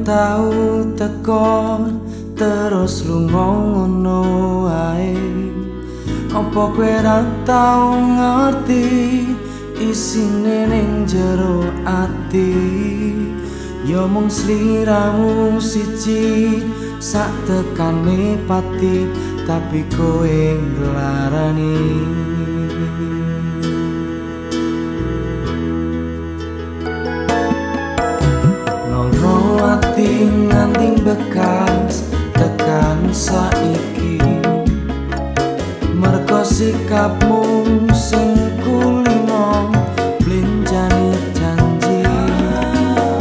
Tau teko terus lunga ngono ae. Apa kowe ra tau ngerti isine ning jero ati? Ya mung sliramu siji sak tekane pati, tapi kowe nglarani. Loro ati nganti bekas tekan saiki, mergo sikapmu sing kulino blenjani janji.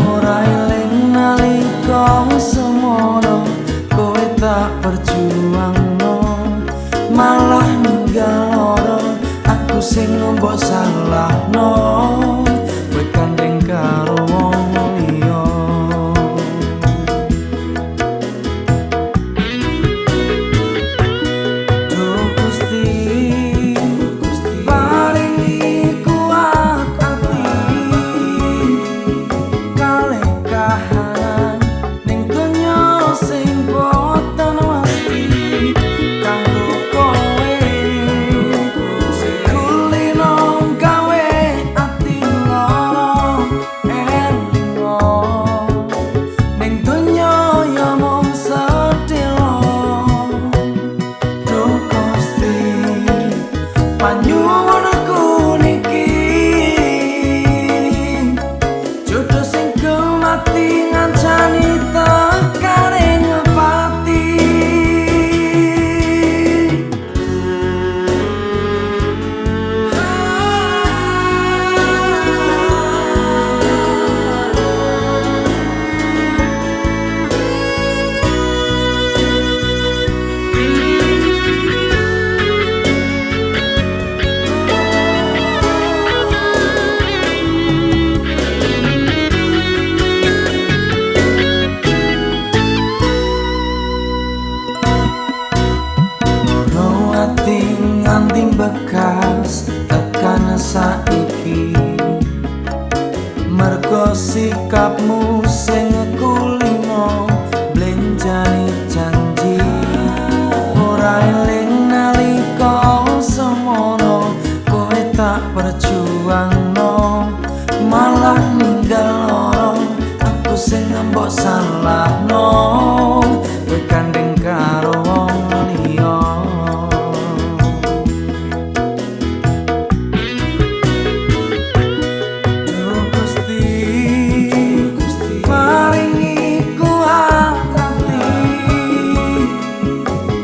Ora eling nalika semono kowe tak perjuangno, malah ninggal loro aku sing mbok salahno. Kowe kandheng karo wong liya. Duh Gusti, paringi kuat ati kalih kahanan ning donya sing boten mesti. Kanggo kowe sing kulino gawe ati lara engo ning donya ya mung sedelo. Duh Gusti, panyuwunku niki jodoh sing kemati ngancani tekane ngepati. Loro ati nganti bekas tekan saiki, mergo sikapmu sing kulino blenjani janji. Ora eling nalika semono kowe tak perjuangno, malah ninggal loro aku sing mbok salahno. Kowe kandheng karo wong liya. Duh Gusti, paringi kuat ati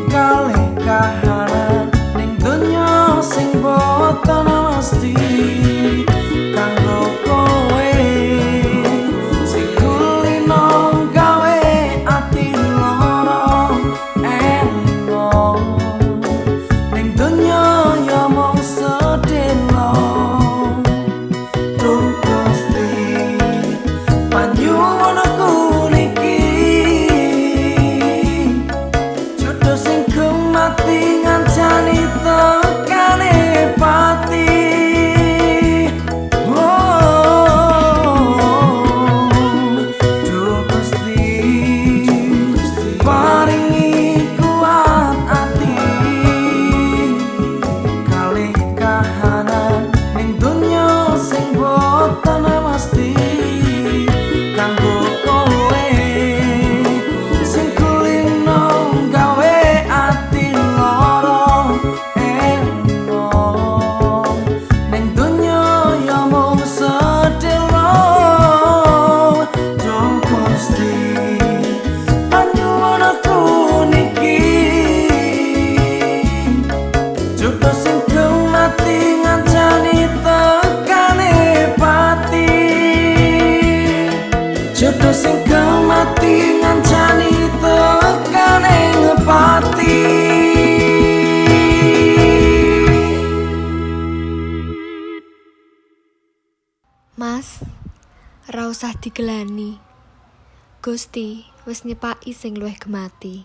kalih kahanan ning donya sing boten mesti. Kanggo kowe sing kulino gawe ati lara engo ning donya ya mung sedelo. Duh Gusti, panyuwunku niki jodoh sing kemati ngancani tekane pati. Oh, Duh Gusti, paringi kuat ati kalih kahanan ning donya sing boten mesti. Kanggo kowe sing kulino gawe ati lara engo ning donya ya mung sedelo. Duh Gusti, panyuwunku niki jodoh sing kemati ngancani tekane pati. Jodoh sing kemati ngancani tekane pati. Mas, ra usah digelani. Gusti wis nyepaki sing luwih gemati.